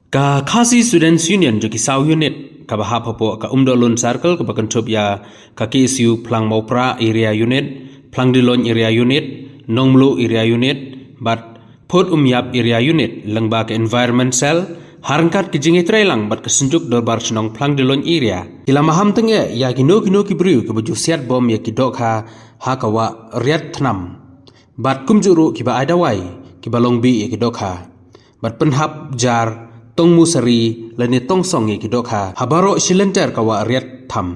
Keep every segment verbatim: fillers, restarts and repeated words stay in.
Ka Khasi Students Union jong ki saw unit kaba hap hapoh ka Umdohlun Circle kaba kynthup ïa ka K S U Phlang Mawprah Area Unit, Phlang Diloin Area Unit, Nongmluh Area Unit bad Phot Umïap Area Unit lyngba ka Environment Cell ha ryngkat ka jingïatreilang bad ka Synjuk Dorbar Shnong Phlang Diloin Area, ki la maham tyngeh ïa kino kino ki briew kiba ju siat bom ïa ki dohkha ha ka wah Riat Thnam bad kumjuh ruh kiba ai dawai kiba long bih ïa ki dohkha bad pynhap jar tong musari lane tong song ïa ki dohkha ha baroh shi lynter ka wah Riat Thnam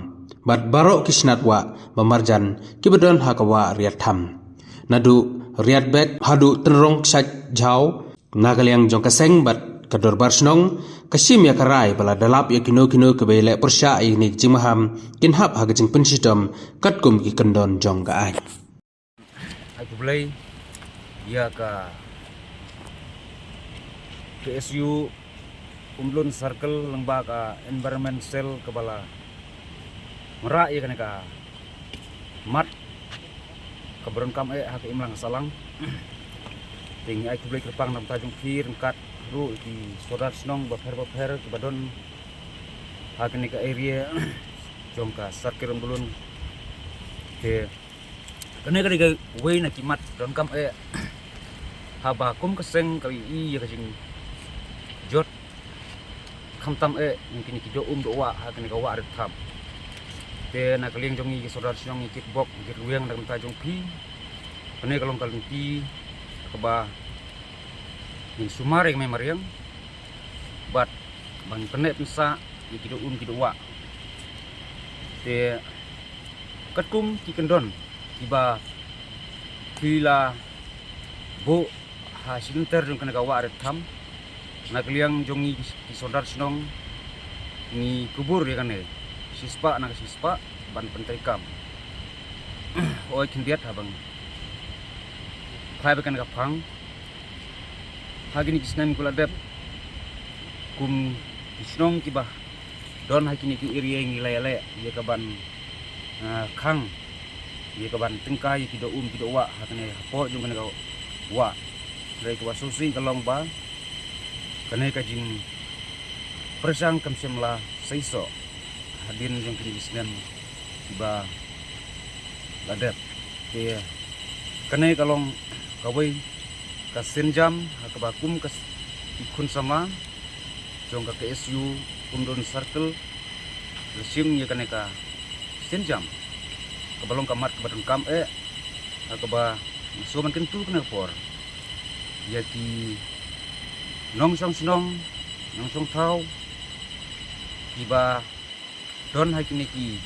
bad baroh ki shnat wah ba marjan kiba don ha ka wah Riat Thnam, naduh Riat Bek haduh Tynrong Kshaid Jhaw. Na ka liang jong ka seng bad ka Dorbar Shnong ka shim ïa ka rai ba lada lap ïa kino kino kiba ïaleh pyrshah ïa kine ki jingmaham kin hap ha ka jingpynshitom katkum ki kyndon jong ka aiñ. Ai khublei ïa ka K S U Umdohlun Circle lyngba ka Environment Cell kaba la wanrah ïa kane ka mat kaba donkam eh ha ka imlang sahlang. Te ngi ai khublei kyrpang na ka bynta jong phi ryngkat ruh ki sordar shnong bapher bapher kiba don ha kane ka area jong ka Circle Umdohlun. Te kane ka dei kawei na ki mat donkam eh haba kum ka seng ka ïohi ïa ka jingjot khamtam eh ïa kine ki doh um doh wah ha kane ka wah Riat Thnam. Te na ka liang jong ngi ki sordar shnong ngi kitbok ngi kitrwiang na ka bynta jong phi. Kane ka long ka lynti kaba ngin sumar ïa ka mei mariang bad ba ngin pynneh pynsah ïa ki doh um ki doh wah. Te katkum ki kyndon kiba phi la buh ha shi lynter jong kane ka wah Riat Thnam, na ka liang jong ngi ki sordar shnong ngi kubur ïa kane shispah na ka shispah ban pyntreikam. Oi khyndiat haba ngi phai bad kane ka phang ha kine ki snem kiba la dep kum ki shnong kiba don ha kine ki area ngi la ïaleh ïa ka ban ah, khang ïa ka ban tyngkai ïa ki doh um ki doh wah ha kane hapoh jong kane ka wah. Hynrei kaba sngewsih ka long ba kane ka jingpyrshang kam shym la seisoh hadien jong kine ki snem kiba la dep. Te kane ka long kawei ka sienjam ha kaba kum ka s-, ki khun samla jong ka K S U Umdohlun Circle la shim ïa kane ka sienjam kaba long ka mat kaba donkam eh ha kaba ngi shu ban kyntu kane ka por ïa ki nongshong shnong, nongshong thaw kiba don ha kine ki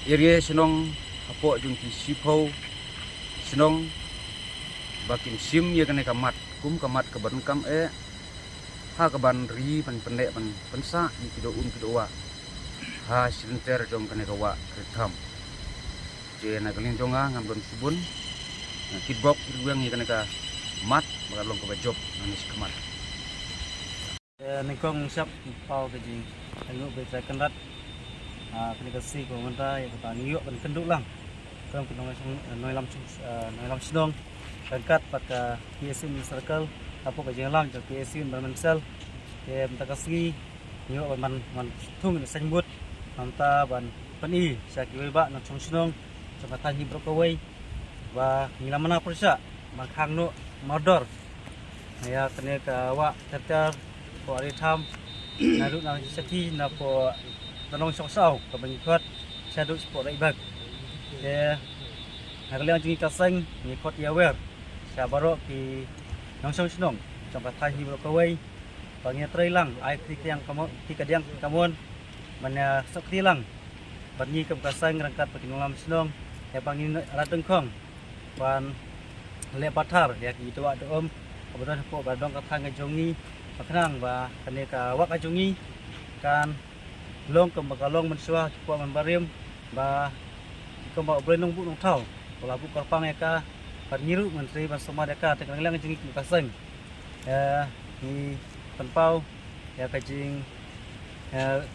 area shnong hapoh jong ki shiphew shnong ba kin shim ïa kane ka mat kum ka mat kaba donkam eh ha ka ban ri ban pynneh ban pynsah ïa ki doh um ki doh wah ha shi lynter jong kane ka wah Riat Thnam. Te na ka liang jong nga ngam don shibun, nga kitbok kitrwiang ïa kane ka mat ba ka long kaba jop nangne shakhmat. Eh, nyngkong shap paw ka jingaiñguh ba ïa Trai Kynrad. Ah, kane ka sngi kaba mynta ïa kaba ngi ïoh ban kynduh lang. Kane ka nongïalam shong, eh, nongïalam shong, eh, nongïalam shnong. Ryngkat bad ka K S U Circle, hapoh ka jingïalam jong ka K S U Environment Cell. Te mynta ka sngi ngi ïoh ban, ban, ban thung ïa ka signboard. Mynta ban pyni sha kiwei bah nongshong shnong jong ka thaiñ hi baroh kawei ba ngi la mano pyrshah ban khang noh mardor ïa kane ka wah ter ter, hapoh Riat Thnam, naduh na Shakti, napoh Tynrong Shong Saw kaba ngi khot shaduh shapoh Riat Bek. Te na ka liang jong ngi ka seng ngi khot ïa wer sha baroh ki nongshong shnong jong ka thaiñ hi baroh kawei ba ngin ïatreilang, ai kti kadiang kamon, kti kadiang kamon ban ïa sngewkti lang bad ngi kum ka seng ryngkat bad ki nongïalam shnong ïa ba ngin ïa rat dyngkhong ban leh pathar ïa ki doh wah doh um kaba don hapoh ba dong ka thaiñ ka jong ngi, ba khnang ba kane ka wah ka jong ngi kan long kumba ka long mynshuwa ki por mynbarim, ba kumba U Blei Nongbuh Nongthaw u la buh kyrpang ïa ka, bad ngi ruh ngin trei ban sumar ïa ka. Te ka liang jong ngi kum ka seng, eh, ngi pynpaw ïa ka jing, eh,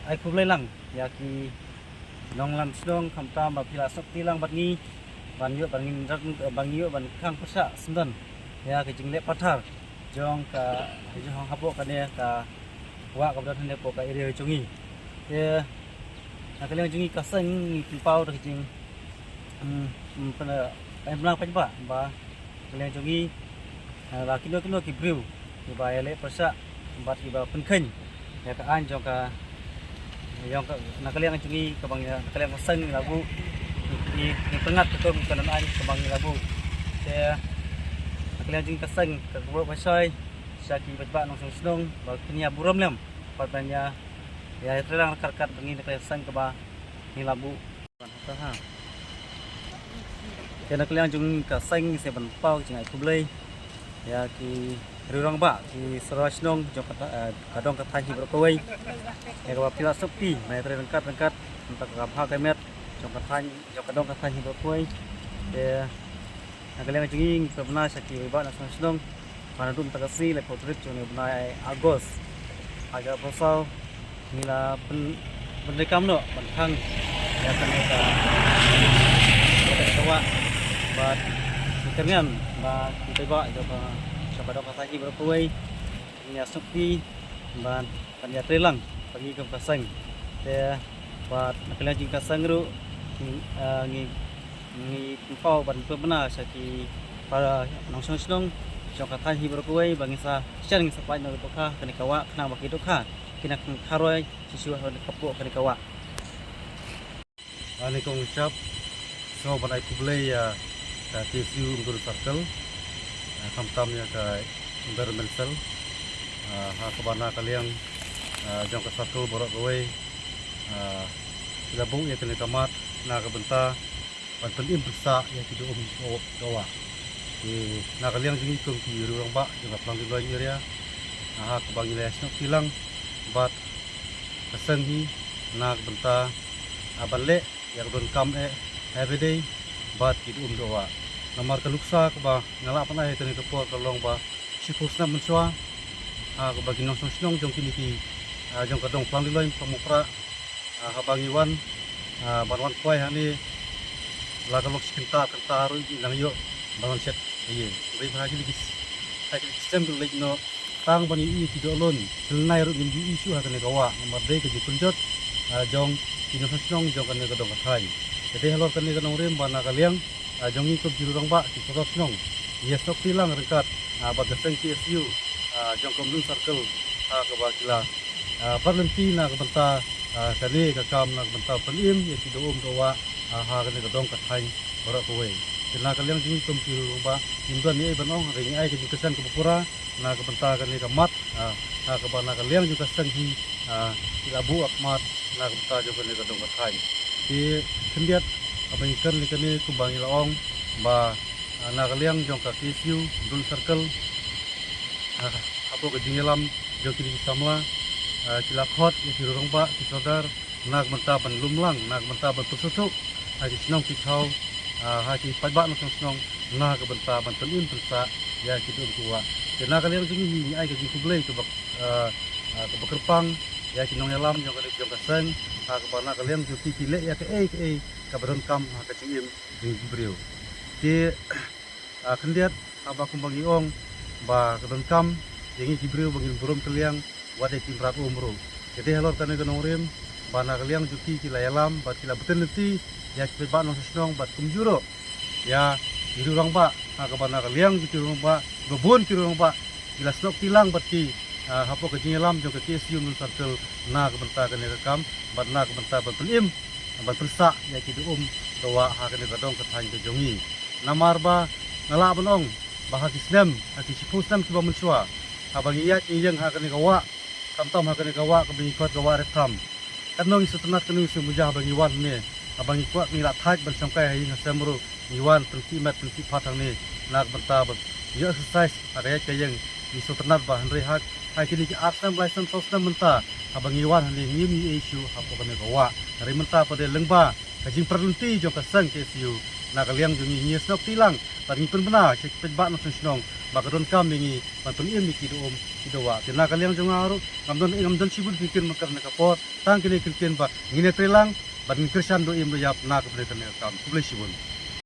ai khublei lang ïa ki nongïalam shnong khamtam ba phi la sngewkti lang bad ngi ban ïoh ban ngin, ban ïoh ban khang pyrshah syndon ïa ka jingleh pathar jong ka, jong hapoh kane ka wah kaba don hangne hapoh ka area jong ngi. Te na ka liang jong ngi ka seng ngi pynpaw da ka jing, mm, mm, pynbna paidbah ba na ka liang jong ngi, eh, la kino kino ki briew kiba ïaleh pyrshah bad kiba pynkheiñ ïa ka aiñ jong ka, jong ka, na ka liang jong ngi kaba ngi, na ka liang ka seng ngi la buh, ngi, ngi pyngngad katkum ka nonaiñ kaba ngi la buh. Te na ka liang jong ngi ka seng ka kyrwoh ba shai sha ki paidbah nongshong shnong ba kin ïa burom lem bad ban ïa, ïa trei lang ryngkat ryngkat bad ngi na ka liang ka seng kaba ngi la buh. Te na ka liang jong ka seng ngi sa ban paw ka jingai khublei ïa ki riew rangbah, ki sordar shnong jong ka, eh, ka dong ka thaiñ hi baroh kawei, ïa kaba phi la sngewthuh ban ïatrei ryngkat ryngkat na ka bynta ka bha ka met jong ka thaiñ, jong ka dong ka thaiñ hi baroh kawei. Te na ka liang jong ngi ngi pynbna sha ki paidbah nongshong shnong ba naduh mynta ka sngi laiphew tarik jong u bnai August, ha ka por saw ngi la pyn, pyntreikam noh ban thang ïa kane ka, ïa kane ka wah bad ngi kyrmen ba ki paidbah jong ka, jong ka dong ka thaiñ hi baroh kawei ngi ïa sngewthuh ban, ban ïatrei lang bad ngi kum ka seng. Te bad na ka liang jong ka seng ruh ngi, eh, ngi, ngi pynpaw ban pynbna sha ki para nongshong shnong jong ka thaiñ hi baroh kawei ba ngin sa shen, ngin sa pynlong dohkha kane ka wah khnang ba ki dohkha kin nang kharoi shisha ha kane ka, hapoh kane ka wah. Ani kong shap, so ban ai khublei ïa ka K S U Umdun Circle, ah, khamtam ïa ka Environment Cell, ah, ha kaba na ka liang, ah, jong ka circle baroh kawei, ah, la buh ïa kane ka mat na ka bynta ban pynim pynsah ïa ki dohum doh-, dohwah. Te na ka liang jong ngi kum ki riew rangbah jong ka Plang Ri Loi area, ha kaba ngi la ïa snoh kilang bad ka seng hi na ka bynta, ah, ban leh ïa ka donkam eh ha kaba ïadei bad ki dohum dohwah. Namar ka nuksa kaba nga lah ban ai ha kane ka por ka long ba shiphew snem mynshuwa, ha kaba ki nongshong shnong jong kine ki, ah, jong ka dong Plang Ri Loi Mawpra, ah, haba ngi wan, ah, ban wan khwai hangne la ka long shi kynta kynta ruh ngi nang ïoh ban wan shet ïa. Hynrei ha kine ki, ha kine ki snem ki la leit noh tang ban ïohi ïa ki dohnud, khyllnai ruh ngim ju ïohi shuh ha kane ka wah namar dei ka jingpynjot, ah, jong ki nongshong shnong jong kane ka dong ka thaiñ. Te dei halor kane ka nongrim ba na ka liang, ah, jong ngi kum ki riew rangbah ki sordar shnong ngi ïa snoh kti lang ryngkat, ah, bad ka seng K S U, ah, jong ka Umdun Circle, ha kaba ki la, ah, bat lynti na ka bynta, ah, kane ka kam na ka bynta pynim ïa ki dohum dohwah, ah, ha kane ka dong ka thaiñ baroh kawei. Te na ka liang jong ngi kum ki riew rangbah ngim don ei ei ban ong, hynrei ngi ai ka jingkyrshan kaba pura na ka bynta kane ka mat, ah, ha kaba na ka liang jong ka seng hi, ah, ki la buh mat na ka bynta jong kane ka dong ka thaiñ. Te khyndiat haba ngi kren ïa kane kumba ngi la ong ba, ah, na ka liang jong ka K S U Umdun Circle, ah, hapoh ka jingïalam jong kine ki samla, ah, ki la khot ïa ki riew rangbah ki sordar na ka bynta ban lum lang, na ka bynta ban pynsngewthuh ha ki shnong ki thaw, ah, ha ki paidbah nongshong shnong na ka bynta ban pynim pynsah ïa ki dohum dohwah. Te na ka liang jong ngi ngi ai ka jingkhublei kaba, ah, ah, kaba kyrpang ïa ki nongïalam jong ka, jong ka seng, ha kaba na ka liang jong ki ki leh ïa kaei kaei kaba donkam ha ka jingim jong ki briew. Te, ah, khyndiat haba kumba ngi ong ba ka donkam ïa ngi ki briew ba ngin burom kylliang wat ïa ki mrad um ruh. Te dei halor kane ka nongrim ba na ka liang jong ki ki la ïalam bad ki la btin lynti ïa ki paidbah nongshong shnong bad kumjuh ruh ïa ki riew rangbah, ha kaba na ka liang jong ki riew rangbah, ba bun ki riew rangbah ki la snoh kti lang bad ki, ah, hapoh ka jingïalam jong ka K S U Umdun Circle na ka bynta kane ka kam bad na ka bynta ban pynim ban pynsah ïa ki dohum dohwah ha kane ka dong ka thaiñ ka jong ngi. Namar ba nga lah ban ong ba ha ki snem, ha ki shiphew snem kiba mynshuwa, haba ngi ïaid ngi ïeng ha kane ka wah, khamtam ha kane ka wah kaba ngi khot ka wah Rep Tham, katno ngi sngewtynnat, katno ngi sngewmuja haba ngi wan hangne. Haba ngi kwah, ngi la thait ban shongkai ha ïing ha sem ruh, ngi wan pynkit met pynkit phad hangne na ka bynta ban ïoh exercise ha ka ïaid ka ïeng. Ngi sngewtynnat ba hynrei ha, ha kine ki ar snem, lai snem, saw snem mynta, haba ngi wan hangne ngim ïohi ei shuh hapoh kane ka wah. Hynrei mynta pat dei lyngba ka jingpyrlynti jong ka seng K S U, na ka liang jong ngi ngi ïa snoh kti lang bad ngi pynbna sha ki paidbah nongshong shnong ba ka donkam ïa ngi ban pynim ïa ki dohum ki dohwah. Te na ka liang jong nga ruh ngam don, ngam don shibun ki ktien ban kren ha kane ka por, tang kine ki ktien ba ngin ïatrei lang bad ngin kyrshan doh im doh ïap na ka bynta kane ka kam. Khublei shibun.